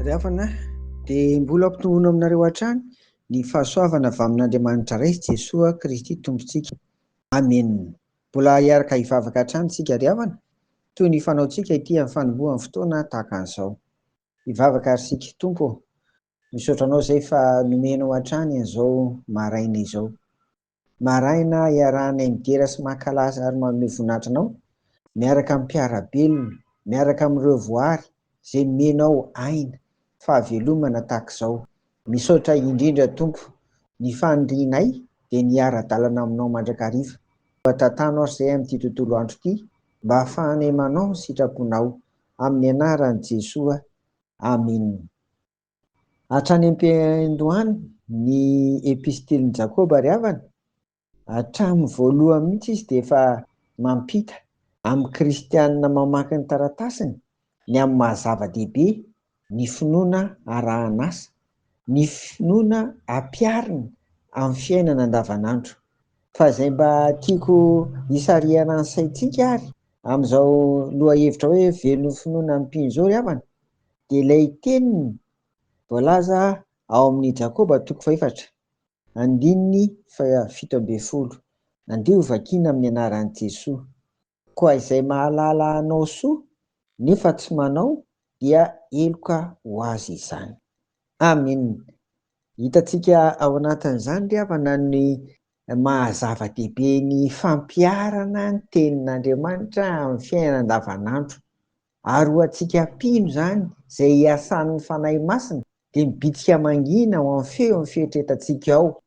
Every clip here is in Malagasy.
Ry havana, dia mbola ampitomboina aminareo hatrany ny fahasoavana avy amin'Andriamanitra Ray sy Jesoa Kristy Tompontsika. Amena. Mbola hiaraka hivavaka hatrany isika ry havana, toy ny fanaontsika ity amin'ny fanombohan'ny fotoana tahaka an'izao. Hivavaka ary isika. Tompo ô, misaotra Anao izay fa nomenao hatrany an'izao maraina izao. Maraina iarahanay midera sy mankalaza ary manome voninahitra Anao, miaraka amin'ny mpiara-belona, miaraka amin'ireo voary izay nomenao aina, fahavelomana tahaka izao. Misaotra indrindra Tompo, ny fanirianay dia ny hiara-dalana Aminao mandrakariva. Koa tantano ary izay amin'ity tontolo andro ity mba hahafahanay manao ny sitraponao. Amin'ny anaran'i Jesoa. Amena. Hatrany am-piandohany ny epistilin'i Jakoba ry havana, hatramin'ny voalohany mihitsy izy dia efa mampita amin'ny kristianina mamaky ny taratasiny ny amin'ny maha zava-dehibe ny finoana arahan'asa, ny finoana ampiharina amin'ny fiainana andavanandro. Fa izay mba tiako hisarihana ny saintsika ary amin'izao lohahevitra hoe velon'ny finoana ny mpino izao ry havana, dia ilay teniny voalaza ao amin'ny Jakoba toko fahefatra, andininy fahafito ambin'ny folo. Andeha hovakiana amin'ny anaran'i Jesoa. Koa izay mahalala hanao soa nefa tsy manao dia heloka ho azy izany. Amen. Hitantsika ao anatin'izany ry havana ny maha zava-dehibe ny fampiharana ny tenin'Andriamanitra amin'ny fiainana andavanandro. Ary ho antsika mpino izany, izay iasan'ny Fanahy Masina, dia mibitsika mangina ao amin'ny feon'ny fieritreretantsika ao,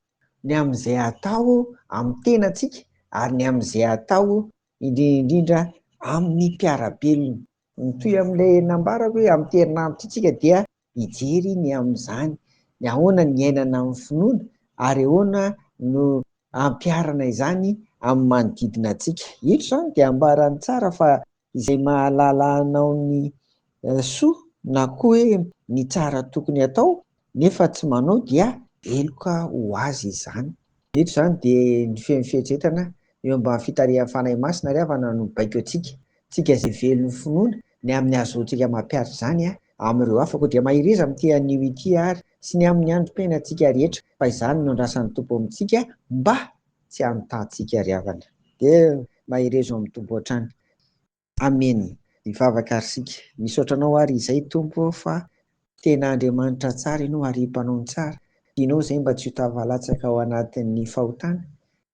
ny amin'izay atao amin'ny tenantsika ary ny amin'izay atao indrindra indrindra amin'ny mpiara-belona. Mitohy amin'ilay nambarako hoe amin'ity herinandro ity tsika dia hijery ny amin'izany, ny ahoana ny iainana amin'ny finoana ary ahoana no ampiharana izany amin'ny manodidina antsika. Eto izany dia ambarany tsara fa izay mahalala hanao ny soa na koa hoe ny tsara tokony hatao nefa tsy manao dia heloka ho azy izany. Eto izany dia ny feno fieritreretana eo ambany fitarihan'ny Fanahy Masina ry havana no mibaiko antsika, tsika izay velon'ny finoana, ny amin'ny hahazoantsika mampihatra izany amin'ireo hafa. Koa dia mahereza amin'ity anio ity ary sy ny amin'ny androm-piainantsika rehetra fa izany no andrasan'ny Tompo amintsika mba tsy hanotantsika ry havana. Dia maherezo amin'ny Tompo hatrany. Amena. Hivavaka ary isika. Misaotra Anao ary izay Tompo ô fa tena Andriamanitra tsara Ianao ary mpanao ny tsara. Tianao izay mba tsy ho tafalatsaka ao anatin'ny fahotana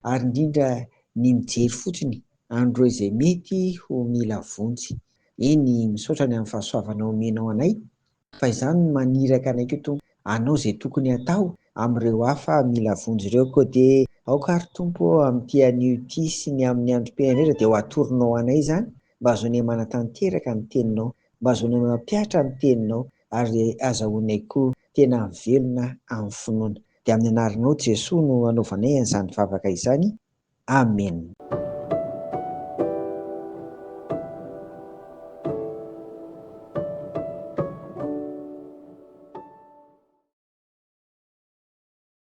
ary indrindra ny mijery fotsiny an'ireo izay mety ho mila vonjy. Eny, misaotra ny amin'ny fahasoavana omenao anay Fa izany no maniraka anay koa Tompo hanao izay tokony hatao amin'ireo hafa mila vonjy ireo. Koa dia aoka ary Tompo ô amin'ity anio ity sy ny amin'ny androm-piainana rehetra dia ho atoronao anay izany mba hahazoanay manatanteraka ny teninao, mba hahazoanay mampihatra ny teninao ary azahoanay koa tena velona amin'ny finoana. Dia amin'ny anaranao Jesoa no anaovanay an'izany vavaka izany. Amena.